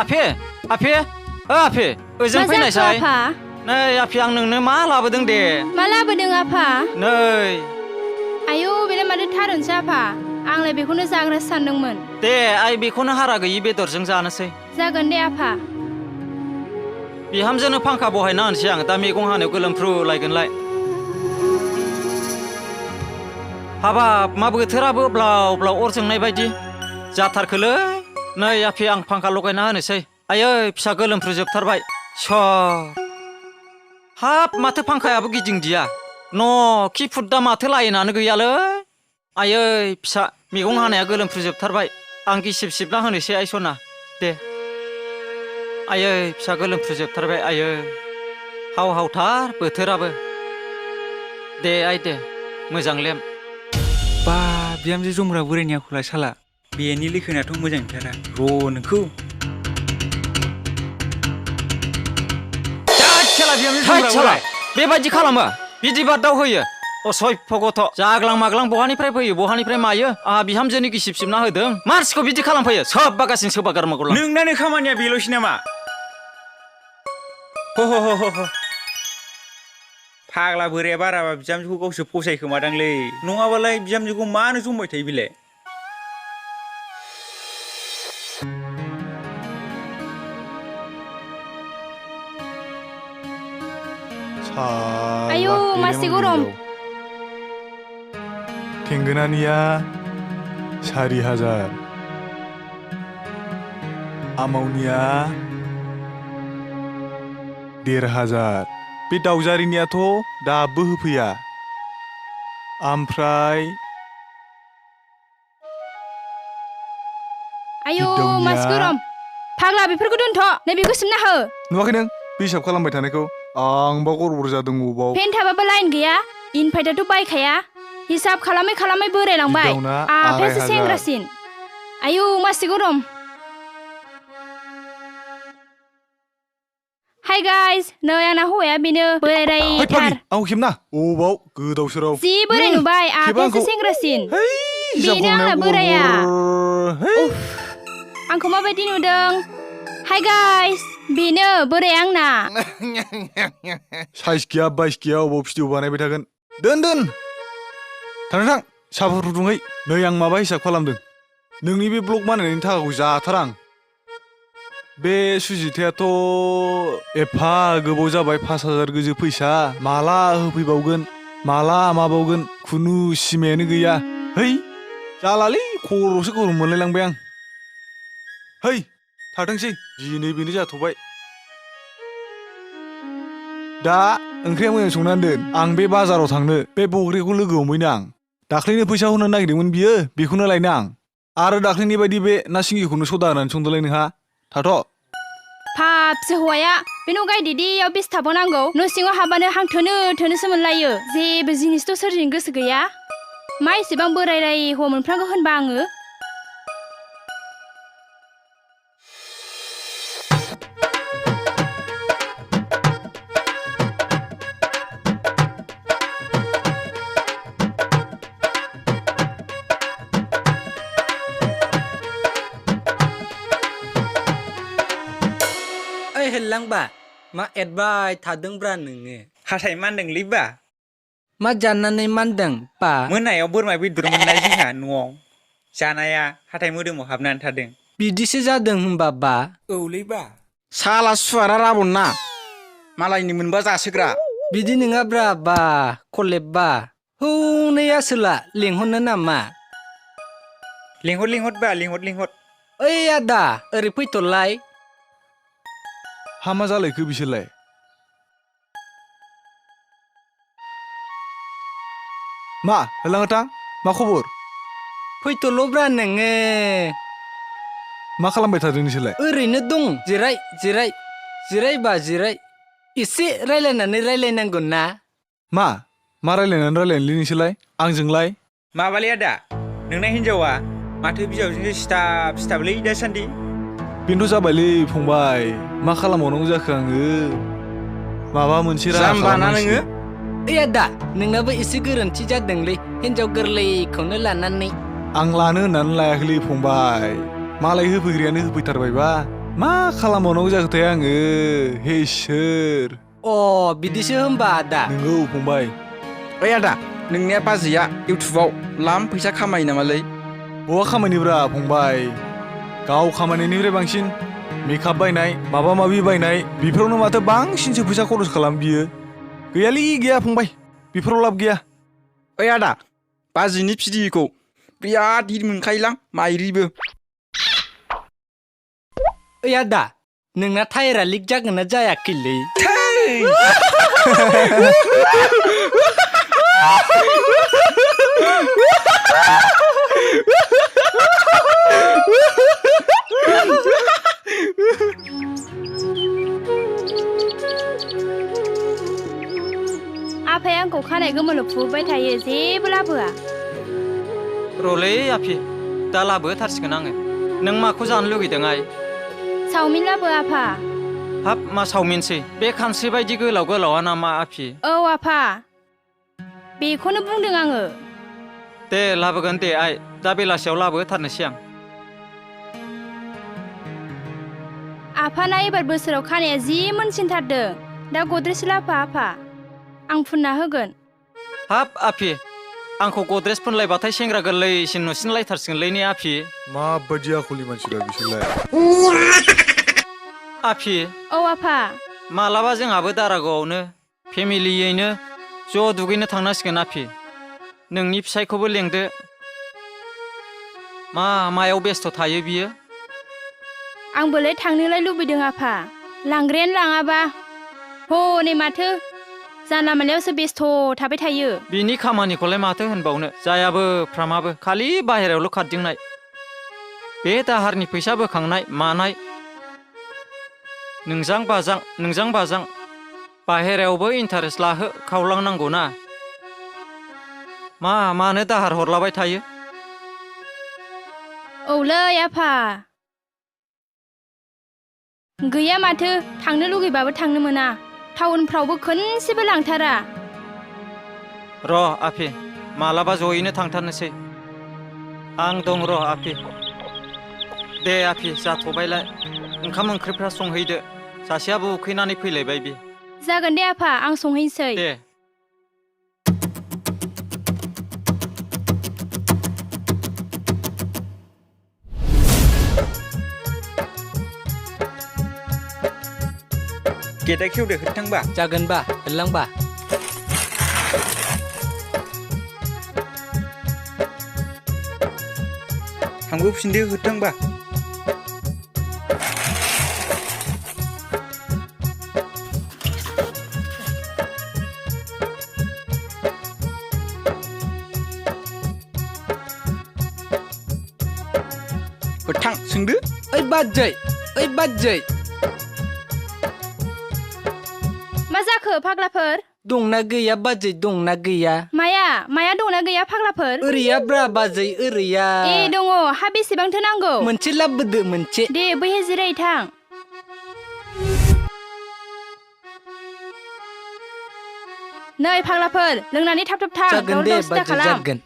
आफे आफे आफे ओजों फैनायसाय नै आफे आं नोंनो मा लाबोदों दे मा लाबोदों आफा नै आयौ बेलाय माथो थारुनसो आफा आंलाय बेखौनो जाग्रा सानदोंमोन दे आइ बेखौनो हारा गैयि बेदरजों जानोसै जागोन दे आफा बिहामजोनो फांखा बहायना होनसै आं दा मैगं हानायाव गोलोमफ्रु लायगोनलाय हाबाब मा बोथोराबो ब्लाव ब्लाव अर जोंनाय बायदि जाथारखोलै नै आफे आं फांखा लगायना होनोसै आयै फिसा गोलोमफ्रुजोबथारबाय हाब माथो फांखायाबो गिदिंदिया न' खि फुद्दा माथो लायेनानो गैयालै आयै फिसा मैगं हानाया गोलोमफ्रुजोबथारबाय आं गिसिब सिबना होनोसै आइ सना दे आयै फिसा गोलोमफ्रुजोबथारबाय आयै हाव हावथार बोथोराबो दे आइ दे मोजां लेम बा बिहामजो जमग्रा बोरायनि आखला साला बेनि लैखोनाथ' मोजां नंथारा र' नोंखौ बेबायदि खालामो बिदि बादाव होयो असभ्य गथ' जाग्लां माग्लां बहानिफ्राय फैयो बहानिफ्राय मायो आंहा बिहामजोनि गिसिब सिबना होदों मानसिखौ बिदि खालामफैयो सोबबा गासिनो सोबा गारमागौला नोंनानो खामानिया बेल'सै नामा ह फाग्ला बोराया बाराबा बिहामजोखौ गावसो फसायखोमादांलै नङाबालाय बिहामजोखौ मानो जमबाय थायो बेलाय आयौ मासे गरम थेंगोनानिया 4,000 आमावनिया 1,500 बे दावजारिनियाथ' दाबो होफैया ओमफ्राय आयौ मासे गरम फाग्ला बेफोरखौ दोनथ' नै बेखौ सिबना हो नुवाखै नों हिसाब खालामबाय थानायखौ आंबा गरबर जादों अबाव फेन थाबाबो लाइन गैया इनभाइटारथ' बायखाया हिसाब खालामै खालामै बोरायलांबाय आफायासो सेंग्रासिन आयौ मासे गरम हाय गाइस नै आंना हौवाया बेनो बोरायथार आं खेबना अबाव गोदाव सोराव जि बोराय नुबाय आफायासो सेंग्रासिन बेनो आंना बोराया आंखौ माबायदि नुदों हाय गाइस बेनो बोराय आंना साइज गैया बाइस गैया अबाव भिडिअ बानायबाय थागोन दोन थां साहाफोर फुदुंहै नै आं माबा हिसाब खालामदों नोंनि बे ब्लग बानायनायनि थाखाखौ जाथारा आं बे सुजिथायाथ' एफा गोबाव जाबाय 5,000 गोजो फैसा माला होफैबावगोन माला माबावगोन खुनु सिमायानो गैया है जालालै खर'सो गरम मोनलायलांबाय आं है थाथोंसै दिनै बेनो जाथ'बाय दा ओंख्रिया मोजां संनानै दोन आं बे बाजाराव थांनो बे बग्रिखौ लोगो हमहैनो आं दाख्लैनो फैसा होनो नागिरदोंमोन बियो बेखौनो लायनो आं आरो दाख्लैनि बायदि बे ना सिंगिखौनो सदा होनानै संदोलाय नोंहा थाथ' फाबसो हौवाया बे न' गायदेदियाव बिसथाबो नांगौ न' सिङाव हाबानो हां थोनोसो मोनलायो जेबो जिनिसथ' सोरजिनो गोसो गैया मा एसेबां बोराय हौवा मोनफ्रांगौ होनबा आङो हेललांबा मा एडबाय थादोंब्रा नोङो हाथाय मानदोंलै बा मा जाननानै मानदों बा मोनायाव बोरमा बेदर मोननाय जोंहा न'आव जानाया हाथाय मोदोमाव हाबनानै थादों बिदिसो जादों होनबा बा औलै बा साला सुवारा राबन ना मालायनि मोनबा जासोग्रा बिदि नङाब्रा बा कलेब बा हौनै आसोला लेंहरनो नामा लिंहर बा लिंहर ओइ आदा ओरै फैथ'लाय हामा जालायखो बिसोरलाय मा होलाङोथां मा खबर फैथ'ल'ब्रा नोङो मा खालामबाय थादों नोंसोरलाय ओरैनो दं जिराय एसे रायलायनांगौ ना मा रायलायनानै नोंसोरलाय आंजोंलाय माबालै आदा नोंना हिनजावा माथो बिजावजोंसो सिथाबलै दासान्दि बेनोथ' जाबायलै फंबाय मा खालामबावनांगौ जाखो आङो माबा मोनसे राहा खालामनांसिगोन ओइ आदा नोंनाबो एसे गोरोन्थि जादोंलै हिनजाव गोरलैखौनो लानानै आं लानो होननानै लायाखैलै फंबाय मालाय होफैग्रायानो होफैथारबायबा मा खालामबावनांगौ जाखोथाय आङो हे इसोर अ बिदिसो होमबा आदा नोंगौ फंबाय ओइ आदा नोंनिया बाजैया इउटुबाव लाम फैसा खामायो नामालै बहा खामानिब्रा फंबाय गाव खामानिनिफ्राय बांसिन मेकआप बायनाय माबा माबि बायनाय बेफोरावनो माथो बांसिनसो फैसा खरस खालाम बियो गैयालै गैया फंबाय बेफोराव लाब गैया ओइ आदा बाजैनि भिडिअखौ बिराद हिट मोनखायोलां माइरिबो ओइ आदा नोंना टायरा लिक जागोन ना जायाखैलै आफाया आंखौ खानाय गोमोल फुबाय थायो जेबो लाबोआ रलै आफि दा लाबोथारसिगोन आङो नों माखौ जानो लुगैदों आइ चावमिन लाबो आफा हाब मा चावमिनसै बे खानस्रि बायदि गोलाव गोलावा नामा आफि औ आफा बेखौनो बुंदों आङो दे लाबोगोन दे आइ दा बेलासियाव लाबोथारनोसै आं आफाना एबार बोसोराव खानाया जि मोनसिनथारदों दा गद्रेज लाफा आफा आं फुनना होगोन हाब आफि आंखौ गद्रेज फुनलायबाथाय सेंग्रा गोरलैसिन नुसिनलायथारसिगोनलै ने आफि माबायदि आखलनि मानसिरा बिसोरलाय आफि औ आफा मालाबा जोंहाबो दारागावआवनो फेमिलियैनो ज' दुगैनो थांनांसिगोन आफि नोंनि फिसायखौबो लेंदो मायाव बेस्थ' थायो बियो आंबोलाय थांनोलाय लुबैदों आफा लांग्रायानो लाङाबा हनै माथो जानला मोनलायावसो बेस्थ' थाबाय थायो बिनि खामानिखौलाय माथो होनबावनो जायाबो फ्रामाबो खालि बाहेरायावल' खारदिंनाय बे दाहारनि फैसा बोखांनाय मानाय नोंजां बाजां बाहेरायावबो इन्टारेस्ट लाहो खावलांनांगौ ना मानो दाहार हरलाबाय थायो औलै आफा गैया माथो थांनो लुगैबाबो थांनो मोना टाउनफ्रावबो खनसेबो लांथारा र' आफि मालाबा जयैनो थांथारनोसै आं दं र' आफि दे आफि जाथ'बायलाय ओंखाम ओंख्रिफ्रा संहैदो सासेयाबो उखैनानै फैलायबाय बि जागोन दे आफा आं संहैनोसै दे गेटआ खेवदो होथांबा जागोनबा होनलांबा थांबो फिनदो होथांबा होथां सोंदो ओइ बाजै मा जाखो फाग्लाफोर दंना गैया बाजै दंना गैया माया दंना गैया फाग्लाफोर ओरैया ब्रा बाजै ओरैया ए दङ हा बेसेबांथो नांगौ मोनसे लाबोदो मोनसे दे बैहाय जिराय थां नै फाग्लाफोर लोंनानै थाब थां जागोन दे दावराव-दावसि बाजै दाखालाम जागोन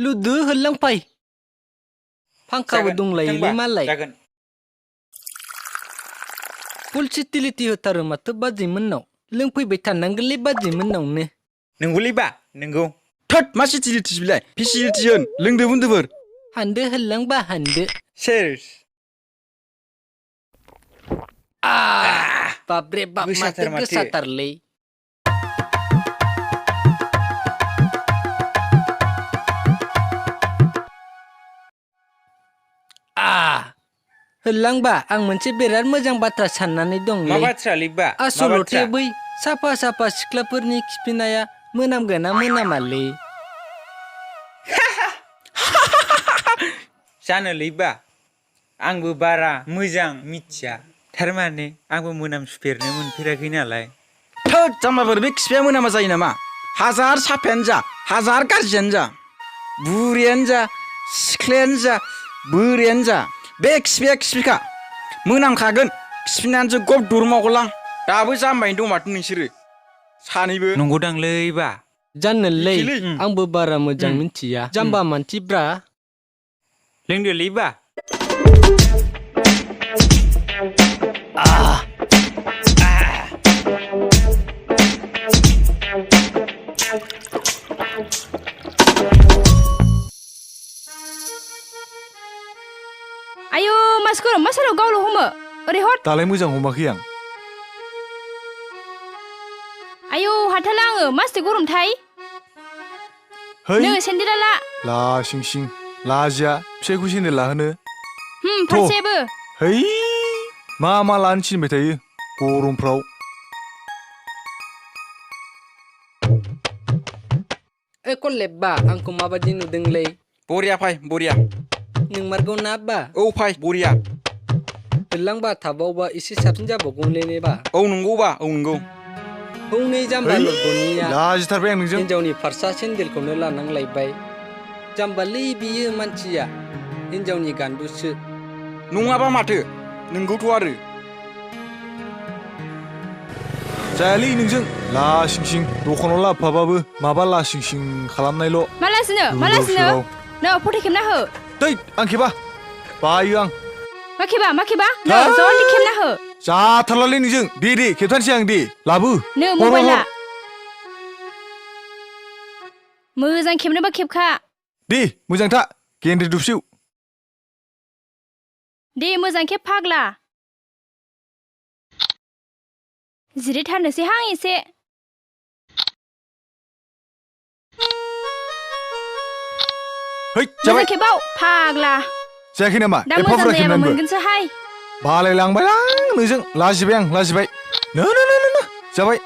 लुदो होनलांफाय फांखाबो दंलायोलै मालाय जागोन फुल सिटिलिटि होथारो माथो बाजै मोननाव लोंफैबाय थानांगोनलै बाजै मोननावनो नंगौलै बा नंगौ थोद मा सिटिलिटिस बिलाय फेसिलिटि होन लोंदो बुन्दोफोर हानदो होनलांबा हानदो सेर्स बाब्रे बाब माथो गोसाथारलै होनलांबा आं मोनसे बिराद मोजां बाथ्रा साननानै मा दंलै बाथ्रालै बा आसलथे बै साफा सिख्लाफोरनि खिफिनाया मोनामगोना मोनामालै जानोलै बा आंबो बारा मोजां मिथिया थारमाने आंबो मोनामसुफेरनो मोनफेराखै नालाय थोद जाम्बाफोर बे खिफिया मोनामा जायो नामा हाजार साफायानो जा हाजार गाज्रियानो जा बुरियानो जा सिख्लायानो जा बोरायानो जा बे खिफिया खिफिखा मोनामखागोन खिफिनानैसो गब दुरुमावगलां दाबो जाम्बायैनो दं माथो नोंसोरो सानैबो नंगौदांलै बा जानोलै बिदिलै। आंबो बारा मोजां मिथिया जाम्बा मानसिब्रा लोंदोलै बा आयु मासखौ मासाराव गावल' हमो ओरै हर दालाय मोजां हमाखै आं आयु हाथाला आङो मासथो गरमथाय है नो सेन्देला ला ला सिं सिं लाजिया फिसाइखौ सेन्देल लाहोनो फारसेबो है मा लानो थिनबाय थायो गरमफ्राव ओइ कलेब बा आंखौ माबादि नुदोंलै बरिया फाय बरिया नोंमारगौ ना बा औ फाय बरिया होनलांबा थाबावबा एसे साबसिन जाबावगौलै ने बा औ नंगौबा औ नंगौ हौनै जाम्बा लबनिया लाजिथारबाय आं नोंजों हिन्जावनि फारसा सेन्देलखौनो लानांलायबाय जाम्बालै बियो मानसिया हिन्जावनि गान्दुसो नङाबा माथो नंगौथ' आरो जायालै नोंजों ला सिं सिं दखानाव लाबोफाबाबो माबा ला सिं सिं खालामनायल' मालासिनो नो फटे खेबना हो दै आं खेबा बायो आं मा खेबा नो जल्दि खेबना हो जाथारलालै नोंजों दे खेबथानसै आं दे लाबो नो मबाइला मोजां खेबनोबा खेबखा दे मोजां था गेन्द्रि दुबसिउ दे मोजां खेब फाग्ला जिरायथारनोसै हां एसे है मोजां जाबाय खेबाव फाग्ला जायाखै नामा दा एफा मोजां बुरजा जायाबा खेबनानैबो मोनगोनसोहाय बालायलांबाय आं नोंजों लाजिबाय आं लाजिबाय नो जाबाय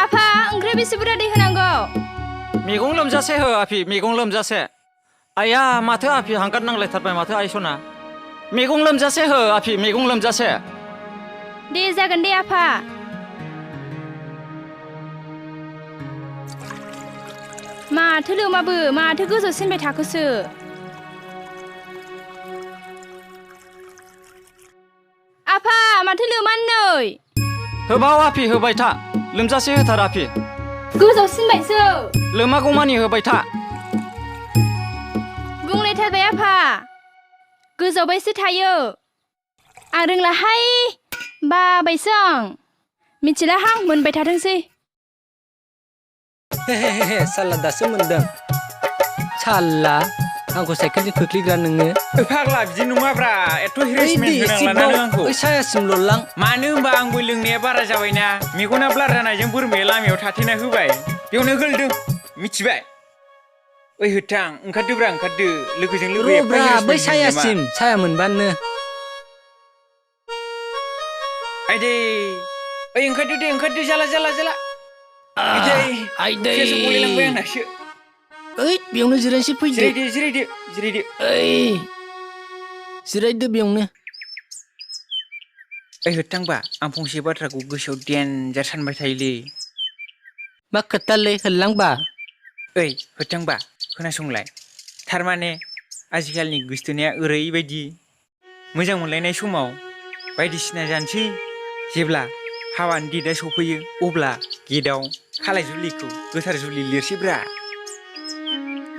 आफा ओंख्रि बेसे बुरजा दै होनांगौ मैगं लोमजासे हो आफि मैगं लोमजासे आया माथो आफि हांगार नांलायथारबाय माथो आइसना मैगं लोमजासे हो आफि मैगं लोमजासे दे जागोन दे आफा माथो लोमाबो माथो गोजौ सिनबाय थाखोसो आफा माथो लोमान नै होबाव आफि होबाय था लोमजासे होथार आफि गोजौ सिनबायसो लोमागौमानि होबाय था बुंलायथारबाय आफा गोजावबायसो थायो आं रोंलाहाय बाबायसो आं मिथिला हां मोनबाय थाथोंसै हे साला दासो मोनदों साला आंखौ साइकेलजों खोख्लैग्रा नोङो फाग्ला बिदि नङाब्रा एथ' हेरेसमेन्ट होनांला नों आंखौ ओइ सायासिमल' लां मानो होनबा आंबो लोंनाया बारा जाबायना मेगना ब्लार जानायजों बोरमाया लामायाव थाथेना होबाय बेयावनो गोलदों मिथिबाय ओइ होथां ओंखारदोब्रा ओंखारदो लोगोजों लोगो रब्रा बै सायासिम साया मोनबानो आइदै ओइ ओंखारदो जाला आइदै गलायलांबाय आंनासो ओइ बेयावनो जिरायनोसै फैदो जिरायदो ओइ जिरायदो बेयावनो ओइ होथांबा आं फंसे बाथ्राखौ गोसोआव देनजार सानबाय थायोलै मा खोथालै होनलांबा ओइ होथांबा खोनासंलाय थारमाने आजिखालिनि गोसथोनाया ओरैबायदि मोजां मोनलायनाय समाव बायदिसिना जानोसै जेब्ला हाबानि डेटआ सफैयो अब्ला गेटआव खालाय जुलिखौ गोथार जुलि लिरसैब्रा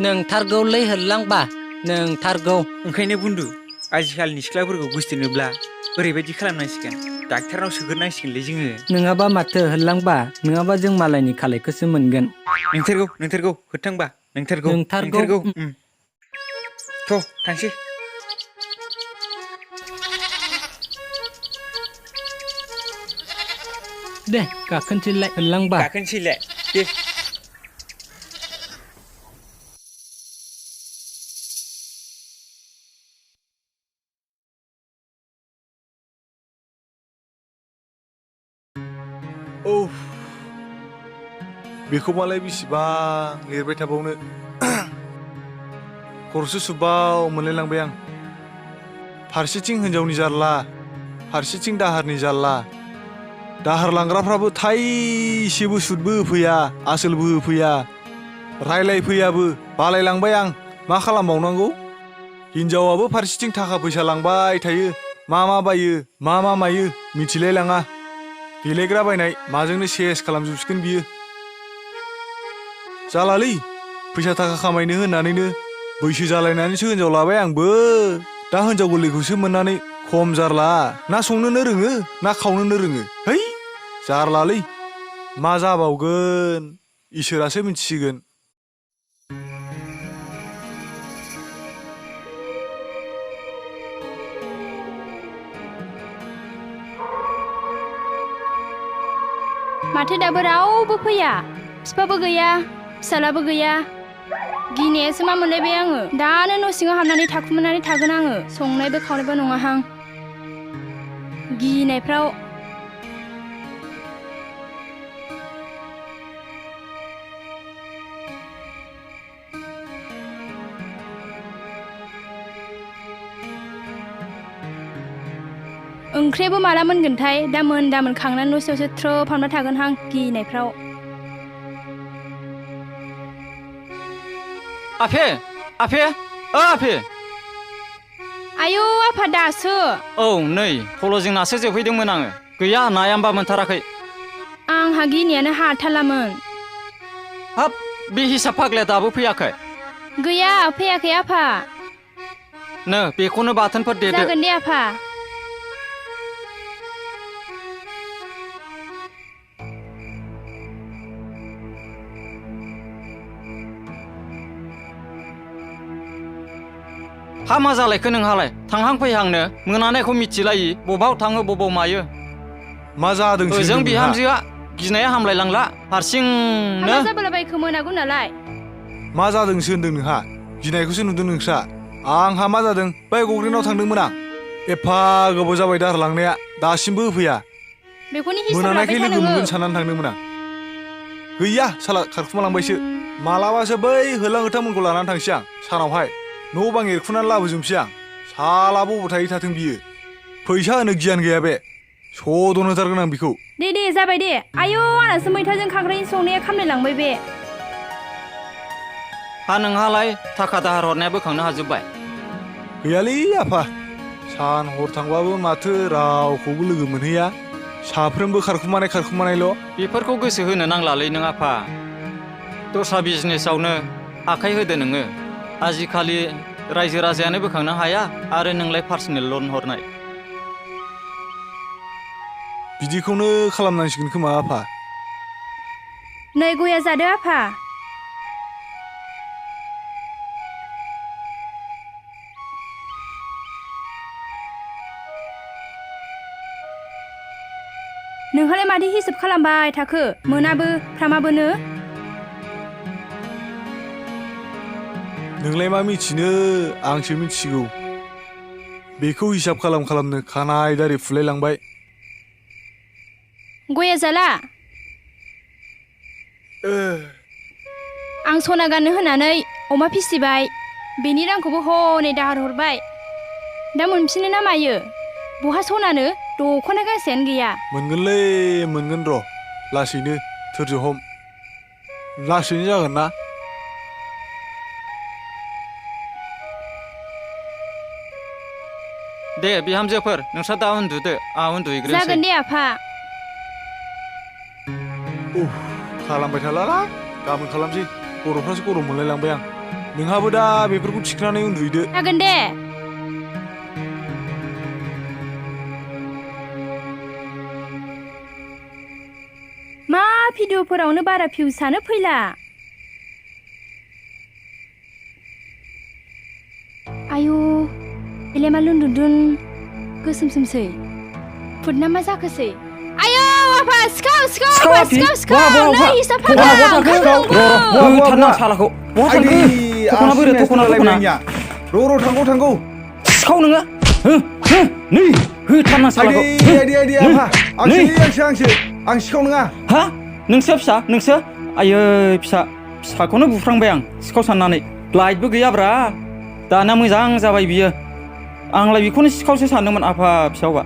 नोंथारगौलै होनलांबा नोंथारगौ ओंखायनो बुन्दु आजिखालिनि सिख्लाफोरखौ गोसथोनोब्ला ओरैबायदि खालामनांसिगोन डाक्टारनाव सोग्रोनांसिगोनलै जोङो नङाबा माथो होनलांबा नङाबा जों मालायनि खालायखौसो मोनगोन नोंथारगौ होथांबा नोंथारगौ थ' थांसै दे गाखोनोसैलाय होनलांबा गाखोनोसैलाय दे बेखौ मालाय बेसेबां लिरबाय थाबावनो खर'सो सुबाव मोनलायलांबाय आं फारसेथिं हिन्जावनि जारला फारसेथिं दाहारनि जारला दाहार लांग्राफ्राबो थाइसेबो सुदबो होफैया आसोलबो होफैया रायलायफैयाबो बालायलांबाय आं मा खालामबावनांगौ हिन्जावाबो फारसेथिं थाखा फैसा लांबाय थायो मा बायो मा मायो मिथिलायलाङा देलायग्रा बायनाय माजोंनो सेस खालामजोबसिगोन बियो जालालै फैसा थाखा खामायनो होननानैनो बैसो जालायनानैसो हिनजाव लाबाय आंबो दा हिनजाव गोरलैखौसो मोननानै खम जारला ना संनोनो रोङो ना खावनोनो रोङो है जारलालै मा जाबावगोन इसोरासो मिथिसिगोन माथो दाबो रावबो फैया बिफाबो गैया फिसालाबो गैया गिनायासो मा मोनलायबाय आङो दानो न' सिङाव हाबनानै थाखुमानानै थागोन आङो संनायबो खावनायबो नङाहां गिनायफ्राव ओंख्रियाबो माला मोनगोनथाय दामोन खांनानै न' सिङावसो थ्रोब हाबना थागोनहां गिनायफ्राव आफे आफे आफे आयौ आफा दासो औ नै फल'जों नासो जोबहैदोंमोन आङो गैया नाया होमबा मोनथाराखै आंहा गिनायानो हाथारलामोन हाब बे हिसाब फाग्लाया दाबो फैयाखै गैया फैयाखै आफा नो बेखौनो बाथोनफोर देदो जागोन दे आफा हा मा जालायखो नोंहालाय थांहां फैहांनो मोनानायखौ मिथिलायि बबाव थाङो बबाव मायो मा जादोंसो ओजों होनदों नोंहा? बिहामजोआ गिनाया हामलायलांला हामा हारसिंनो जाबोलाबायखो मोनागौ नालाय मा जादोंसो होनदों नोंहा गिनायखौसो नुदों नोंस्रा आंहा मा जादों बै गग्रिनाव थांदोंमोन आं एफा गोबाव जाबाय दारलांनाया दासिमबो होफैया बेखौनो हिसाब मोनानायखाय लाबाय लोगो मोनगोन था साननानै थांदोंमोन आं गैया साला खारखुमालांबायसो मालाबासो बै होलां होथांमोनखौ लानानै थांसै आं सानावहाय न' बां एरखुनानै लाबोजोबसै आं साला बबाव थायै थाथों बियो फैसा होनो गियान गैया बे सदन होथारगोन आं बेखौ दे जाबाय दे आयौ आंनासो मैथाजों खांख्राइनि संनाया खामलायलांबाय बे हा नोंहालाय थाखा दाहार हरनाया बोखांनो हाजोब्बाय गैयालै आफा सान हर थांबाबो माथो रावखौबो लोगो मोनहैया साफ्रोमबो खारखुमानायल' बेफोरखौ गोसो होनो नांलालै नों आफा दस्रा बिजनेसावनो आखाइ होदो नोङो आजिखालि रायजो राजायानो बोखांनो हाया आरो नोंलाय पार्सनेल लन हरनाय बिदिखौनो खालामनांसिगोन खोमा आफा नै गया जादो आफा नोंहालाय माथो हिसाब खालामबाय थाखो मोनाबो फ्रामाबोनो नोंलाय मा मिथिनो आंसो मिथिगौ बेखौ हिसाब खालामनो खानाय दारि फुलायलांबाय गया जाला आं सना गाननो होनानै अमा फिसिबाय बेनि रांखौबो हनै दाहार हरबाय दा मोनफिनो ना मायो बहा सनानो दख'ना गांसेयानो गैया मोनगोनलै मोनगोन र' लासैनो धोर्ज हम लासैनो जागोन ना दे बिहामजोफोर नोंस्रा दा उन्दुदो आंहा उन्दुहैग्रोनोसै जागोन दे आफा खालामबाय थालाला गाबोन खालामसै गर'फ्रासो गरम मोनलायलांबाय आं नोंहाबो दा बेफोरखौ थिखोनानै उन्दुहैदो जागोन दे मा भिडिअफोरावनो बारा भिउसानो फैला आयु एलाय मा लुन्दुन गोसोमसोमसै फुदना मा जाखोसै आयौ आफा सिखाव नै हिसाब थारना सालाखौ बहा थांखो र' थांगौ सिखाव नोङो नै होथारना सालाखौ आं सिखाव नङा हा नोंसो फिसा नोंसो आयै फिसाखौनो बुफ्रांबाय आं सिखाव साननानै लाइटबो गैयाब्रा दाना मोजां जाबाय बियो आंलाय बेखौनो सिखावसो सानदोंमोन आफा फिसावा